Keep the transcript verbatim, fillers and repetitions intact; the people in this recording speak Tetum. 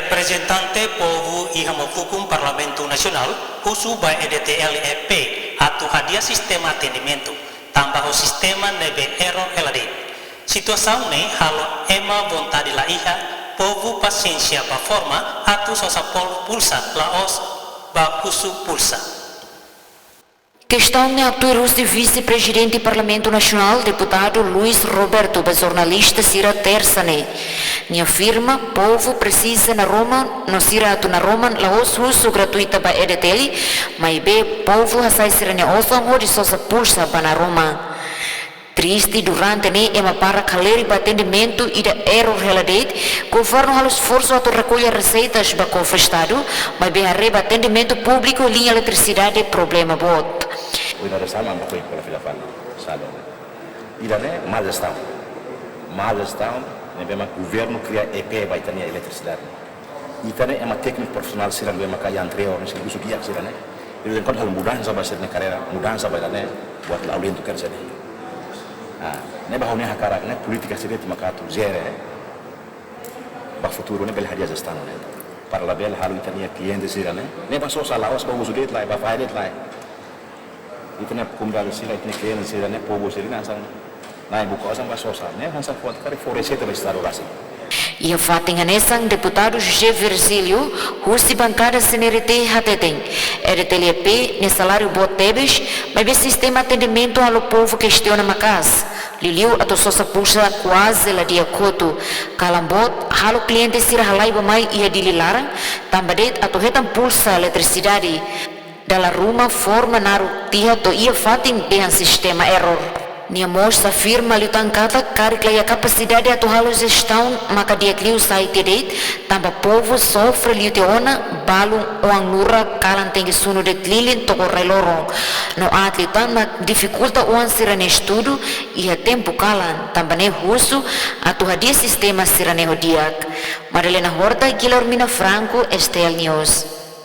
Reprezentante povu iha Mofukun Parlamentu Nasionál husu ba E D T L E P atu hadi'a sistema atendimentu, tanba ho sistema ne'ebé error hela de'it. Situasaun ne'e halo ema vontade la iha, povu pasiénsia ba forma atu sosa pol-, pulsa, la'ós ba husu pulsa. Kestaun ne'e hatuir husi Vise-Prezidente Parlamentu Nasionál, Deputadu Luis Roberto, ba jornalista sira Tersa ne'e. Nia afirma, povu presiza naroman, no sira atu naroman la'ós husu gratuita ba E D T L, maibé povu hasai sira-nia osan hodi sosa pulsa ba naroman. Triste, durante ne'e ema barak halerik ba atendimentu ida error hela de'it, governu halo esforsu atu rekolla reseitas ba kofre Estadu, maibé haree ba atendimentu públiku liña eletrisidade problema boot. Ohin dadeer-saan mak ha'u ko'alia fila fali, sala. Ida-ne'e má jestaun. Má jestaun, ne'ebé mak governu kria E P ba ita-nia eletrisidade. Ita-nia ema tékniku profisionál sira ne'ebé mak iha anteriór, ne'e servisu di'ak sira-ne'e. Ita tenke halo mudansa ba sira-nia karreira, mudansa ba ida-ne'e, buat la'o lentu kerja ne'e. Ah, ne'ebé ha'u-nia hakarak ne'e polítika sira ita maka atu jere ba futuru ne'e bele hadi'a jestaun ne'e. Para labele halo ita-nia kliente sira-ne'e, ne'e ba sosa la'ós ba husu de'it lai, ba fahe de'it lai. Ita-nia komunidade sira, ita-nia kliente sira-ne'e, povu sira-ne'e hanesan, ne'e buka osan ba sosa, ne'e hanesan fó, karik fó reseita ba Estadu rasik. Iha fatin hanesan, Deputadu José Virgílio, husi bankada C N R T, hateten, E D T L E P nia saláriu boot tebes, maibé sistema atendimentu halo povu kestiona maka'as. Liuliu atu sosa pulsa kuaze la di'ak hotu. Kalan boot, halo kliente sira halai bá-mai iha Dili laran, tanba de'it atu hetan pulsa eletrisidade. Dala ruma forma naruk tiha to'o iha fatin dehan sistema error. Nia mós afirma liután katak karik la iha kapasidade atu halo jestaun maka di'ak liu sai tiha de'it, tanba povu sofre liu tiha ona, balun oan nurak kalan tenke sunu de'it lilin to'o rai-loron. No aat liután mak difikulta oan sira-nia estudu iha tempu kalan, tanba ne'e husu atu hadi'a sistema sira-ne'e ho di'ak. Madalena Horta, Guilhermina Franco, S T L News.